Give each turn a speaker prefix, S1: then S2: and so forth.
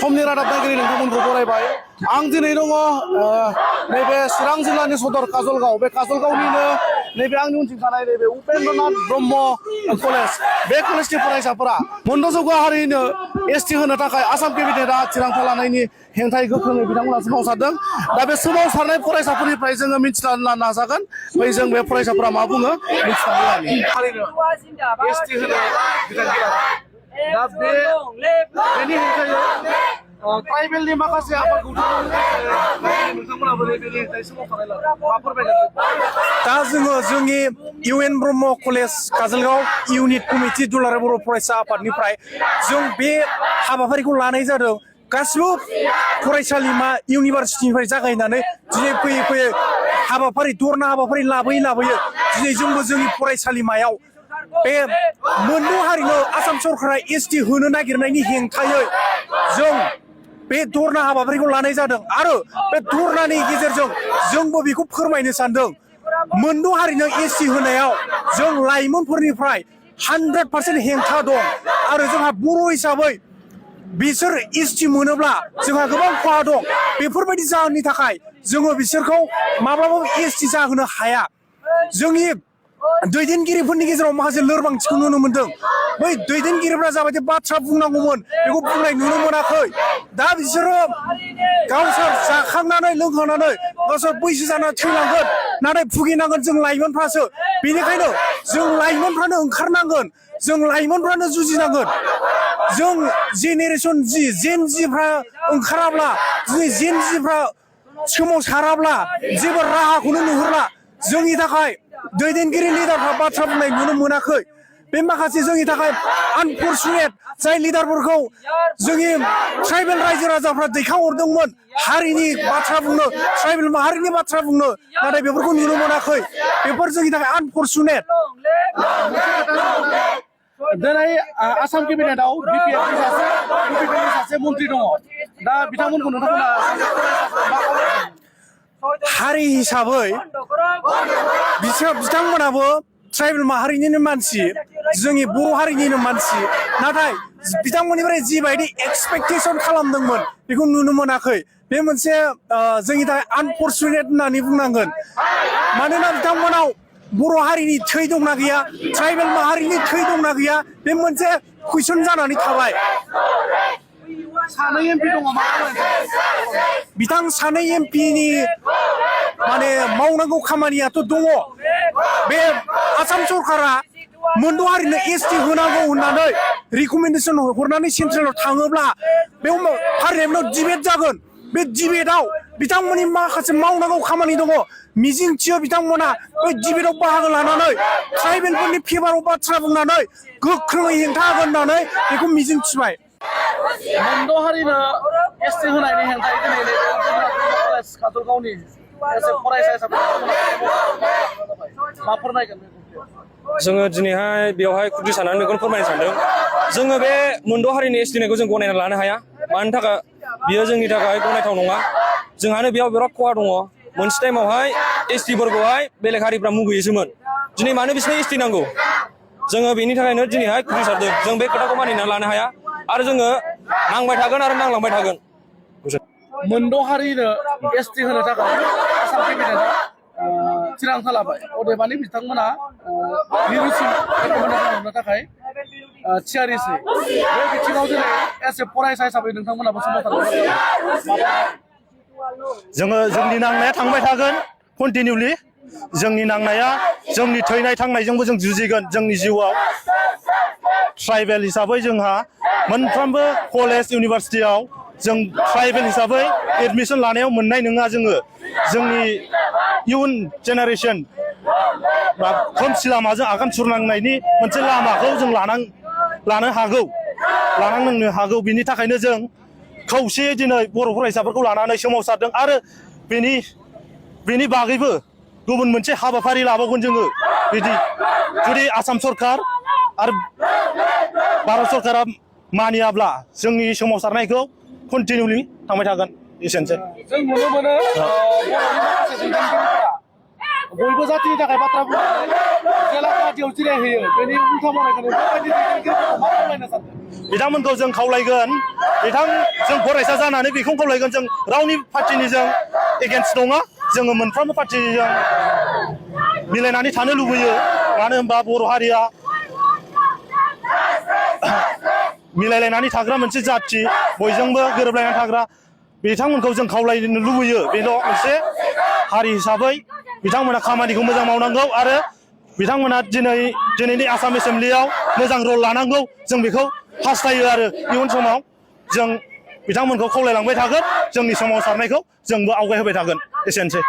S1: समनि रादाब नागिरि नोंथांमोनखौ बरायबाय आं दिनै दङ नैबे चिरां जिल्लानि सदर काजलगाव बे काजलगावनिनो नैबे आंनि उनथिं थानाय नैबे उपेन्द्रनाथ ब्रह्म कलेज बे कलेजनि फरायसाफोरा मोनद' जौगा हारिनो एसटि होनो थाखाय आसाम केबिनेटआ थिरांथा लानायनि हेंथायै गोख्रोङै बिथांमोना सोमावसारदों दा बे सोमावसारनाय फरायसाफोरनिफ्राय जोङो मिथिना लानो नाजागोन बै जों बे फरायसाफोरा मा बुङो मिथिनानै लानि एसटि होनो बिथांखि दा बेनि हेंथायै ट्राइबेलनि माखासे आफादखौ नोंथांमोनाबो बेनि हेंथायै सोमावसारनाय लादों मा फोरमायगोन
S2: दा जोङो जोंनि UN Brahma college Kajalgaon unit committee Dularai Boro' फरायसा आफादनिफ्राय जों बे हाबाफारिखौ लानाय जादों गासिबो फरायसालिमा इउनिभारसिटिनिफ्राय जागायनानै दिनै फैयै फैयै हाबाफारि धरना हाबाफारि लाबोयै दिनै जोंबो जोंनि फरायसालिमायाव बे मोनद' हारिनो आसाम सरकारा एसटि होनो नागिरनायनि हेंथायै जों बे धरना हाबाफारिखौ लानाय जादों आरो बे धरनानि गेजेरजों जोंबो बेखौ फोरमायनो सानदों मोनद' हारिनो एसटि होनायाव जों लाइमोनफोरनिफ्राय 100% हेंथा दं आरो जोंहा बर' हिसाबै बिसोर एसटि मोनोब्ला जोंहा गोबां खहा दं बेफोरबायदि जाहोननि थाखाय जोङो बिसोरखौ माब्लाबाबो एसटि जाहोनो हाया जोंनि दैदेनगिरिफोरनि गेजेराव माखासे लोरबांथिखौ नुनो मोनदों बै दैदेनगिरिफ्रा जाबायदि बाथ्रा बुंनांगौमोन बेखौ बुंनाय नुनो मोनाखै दा बिसोरो गावसोर जाखांनानै लोंखांनानै गावसोर बैसो जानानै थैलांगोन नाथाय भुगिनांगोन जों लाइमोनफ्रासो बेनिखायनो जों लाइमोनफ्रानो ओंखारनांगोन जों लाइमोनफ्रानो जुजिनांगोन जों जेनेरेसन जेन जिफ्रा ओंखाराब्ला दिनै जेन जिफ्रा सोमावसाराब्ला जेबो राहाखौनो नुहुरला जोंनि थाखाय दैदेनगिरि लिडारफ्रा बाथ्रा बुंनाय नुनो मोनाखै बे माखासे जोंनि थाखाय आनफरचुनेट जाय लिडारफोरखौ जोंनि ट्राइबेल रायजो राजाफ्रा दैखांहरदोंमोन हारिनि बाथ्रा बुंनो ट्राइबेल माहारिनि बाथ्रा बुंनो नाथाय बेफोरखौ नुनो मोनाखै बेफोर जोंनि थाखाय आनफरचुनेट
S1: दिनै आसाम केबिनेटआव बिपिएफनि सासे मन्त्रि दङ दा बिथांमोनखौ नोंथांमोना
S2: हारि हिसाबै बिथांमोनाबो ट्राइबेल माहारिनिनो मानसि जोंनि बर' हारिनिनो मानसि नाथाय बिथांमोननिफ्राय जिबायदि एक्सपेक्टेसन खालामदोंमोन बेखौ नुनो मोनाखै बे मोनसे जोंनि थाखाय आनफरचुनेट होननानै बुंनांगोन मानोना बिथांमोनाव बर' हारिनि थै दंना गैया ट्राइबेल माहारिनि थै दंना गैया बे मोनसे कुइसन जानानै थाबाय
S1: सानै एमपि दङ
S2: बिथां सानै एमपिनि माने मावनांगौ खामानियाथ' दङ बे आसाम सरकारा मोनद' हारिनो एसटि होनांगौ होननानै रिकमेन्डेसन हरनानै सेन्ट्रेलाव थाङोब्ला बेयाव पार्लियामेन्टआव डिबेट जागोन बे डिबेटआव बिथांमोननि माखासे मावनांगौ खामानि दङ मिजिंथियो बिथांमोना बै डिबेटआव बाहागो लानानै ट्राइबेलफोरनि फेभाराव बाथ्रा बुंनानै गोख्रोङै हेंथा होगोन होननानै बेखौ मिजिंथिबाय
S1: मोनद' हारिनो एसटि होनायनि हेंथायै दिनै कलेज काजलगावनि फरायसा हिसाबै मा फोरमायगोन
S3: जोङो दिनैहाय बेवहाय खुद्रि साननानै बेखौनो फोरमायनो सानदों जोङो बे मोनद' हारिनि एसटि होनायखौ जों गनायना लानो हाया मानि थाखाय बियो जोंनि थाखाय गनायथाव नङा जोंहानो बेयाव बिराद खहा दङ मोनसे टाइमावहाय एसटिफोरखौहाय बेलेग हारिफ्रा मुगैयोसोमोन दिनै मानो बिसोरनो एसटि नांगौ जोङो बेनि थाखायनो दिनैहाय खुद्रि सारदों जों बे खोथाखौ मानिनानै लानो हाया आरो जोङो नांबाय थागोन आरो नांलांबाय थागोन
S1: मोनद' हारिनो एसटि होनो थाखाय आसाम केबिनेटआ थिरांथा लाबाय अदेबानि बिथांमोना मिरुसिम रेकमेन्डेसन हरनो थाखाय थियारिसै बे बिथिङाव दिनै एस ए फरायसा हिसाबै नोंथांमोनाबो
S4: जोङो जोंनि नांनाया थांबाय थागोन कन्टिनिउलि जोंनि नांनाया जोंनि थैनाय थांनायजोंबो जों जुजिगोन जोंनि जिउआव ट्राइबेल हिसाबै जोंहा मोनफ्रोमबो कलेज इउनिभारसिटियाव जों ट्राइबेल हिसाबै एडमिसन लानायाव मोननाय नङा जोंनि इयुन जेनेरेसन बा खोमसि लामाजों आगान सुरनांनायनि मोनसे लामाखौ जों लानो हागौ बिनि थाखायनो जों खौसेयै दिनै बर' फरायसाफोरखौ लानानै सोमावसारदों आरो बेनि बागैबो गुबुन मोनसे हाबाफारि लाबावगोन जोङो बिदि जुदि आसाम सरकार आरो भारत सरकारा मानियाब्ला जोंनि सोमावसारनायखौ कन्टिनिउलि थांबाय थागोन एसेनोसै
S1: जों नुनो मोनो बयबो जातिनि थाखाय बाथ्रा बुंनानै जेला पार्टियाव जिरायहोयो बेनि उल्था मावनायखौनो बेबायदि दैदेनगिरिफोरखौ मा खालामनो सानदों
S4: बिथांमोनखौ जों खावलायगोन जों फरायसा जानानै बेखौ खावलायगोन जों रावनि पार्टिनि जों एगेन्स्ट नङा जोङो मोनफ्रोमबो पार्टिजों मिलायनानै थानो लुबैयो मानो होनबा बर' हारिया मिलायलायनानै थाग्रा मोनसे जाथि बयजोंबो गोरोबलायनानै थाग्रा बिथांमोनखौ जों खावलायनो लुबैयो बेल' मोनसे हारि हिसाबै बिथांमोना खामानिखौ मोजां मावनांगौ आरो बिथांमोना दिनैनि आसाम एसेम्बलियाव मोजां रल लानांगौ जों बेखौ हास्थायो आरो इयुन समाव जों बिथांमोनखौ खावलायलांबाय थागोन जोंनि सोमावसारनायखौ जोंबो आवगायहोबाय थागोन एसेनोसै